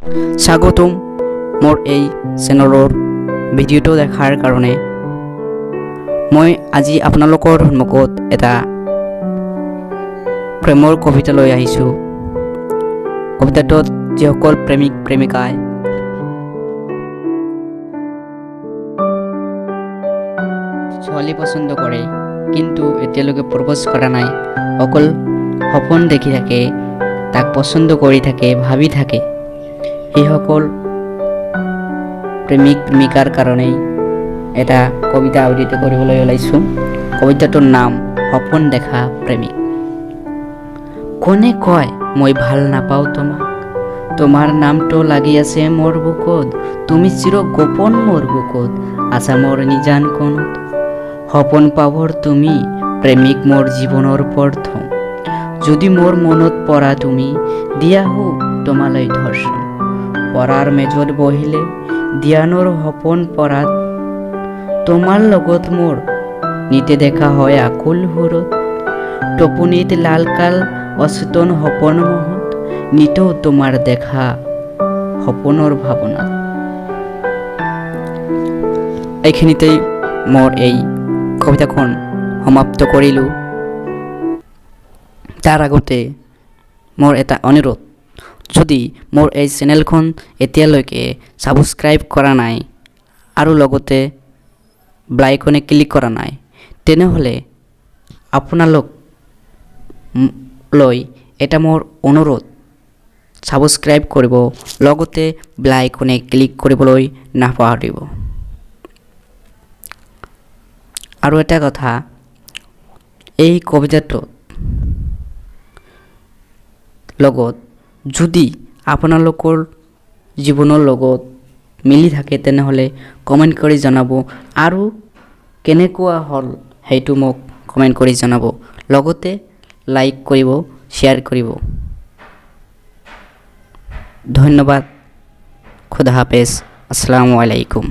স্বাগতম মোৰ এই চেনেলৰ ভিডিঅ'টো দেখাৰ কাৰণে। মই আজি আপোনালোকৰ সন্মুখত এটা প্ৰেমৰ কবিতা লৈ আহিছোঁ। কবিতাটোত যিসকল প্ৰেমিক প্ৰেমিকাই ছোৱালী পচন্দ কৰে কিন্তু এতিয়ালৈকে প্ৰপ'জ কৰা নাই, অকল সপোন দেখি থাকে, তাক পচন্দ কৰি থাকে, ভাবি থাকে, সেইসকল প্ৰেমিক প্ৰেমিকাৰ কাৰণেই এটা কবিতা আবৃত্তি কৰিবলৈ ওলাইছোঁ। কবিতাটোৰ নাম সপোন দেখা প্ৰেমিক। কোনে কয় মই ভাল নাপাওঁ তোমাক? তোমাৰ নামটো লাগি আছে মোৰ বুকুত। তুমি চিৰ গোপন মোৰ বুকুত আছা, মোৰ নিজান কোণত। সপোন পাবৰ তুমি প্ৰেমিক মোৰ জীৱনৰ প্ৰথম। যদি মোৰ মনত পৰা তুমি দিয়াহো তোমালৈ দৰ্শন। পঢ়াৰ মেজত বহিলে ধ্যানৰ সপোন পঢ়াত তোমাৰ লগত মোৰ নিতে দেখা হয় আকুল সুৰত। টোপনিত লালকাল অচেতন সপোন মোহত নিতৌ তোমাৰ দেখা সপোনৰ ভাৱনাত। এইখিনিতেই মোৰ এই কবিতাখন সমাপ্ত কৰিলোঁ। তাৰ আগতে মোৰ এটা অনুৰোধ, যদি মোৰ এই চেনেলখন এতিয়ালৈকে ছাবস্ক্ৰাইব কৰা নাই আৰু লগতে বেল আইকনে ক্লিক কৰা নাই, তেনেহ'লে আপোনালোক লৈ এটা মোৰ অনুৰোধ, ছাবস্ক্ৰাইব কৰিব, লগতে বেল আইকনে ক্লিক কৰিবলৈ নাপাহৰিব। আৰু এটা কথা, এই কবিতাটোত লগত যদি আপোনালোকৰ জীৱনৰ লগত মিলি থাকে, তেনেহ'লে কমেণ্ট কৰি জনাব আৰু কেনেকুৱা হ'ল সেইটো মোক কমেণ্ট কৰি জনাব। লগতে লাইক কৰিব, শ্বেয়াৰ কৰিব। ধন্যবাদ। খুদা হাফেজ। আসসালামু আলাইকুম।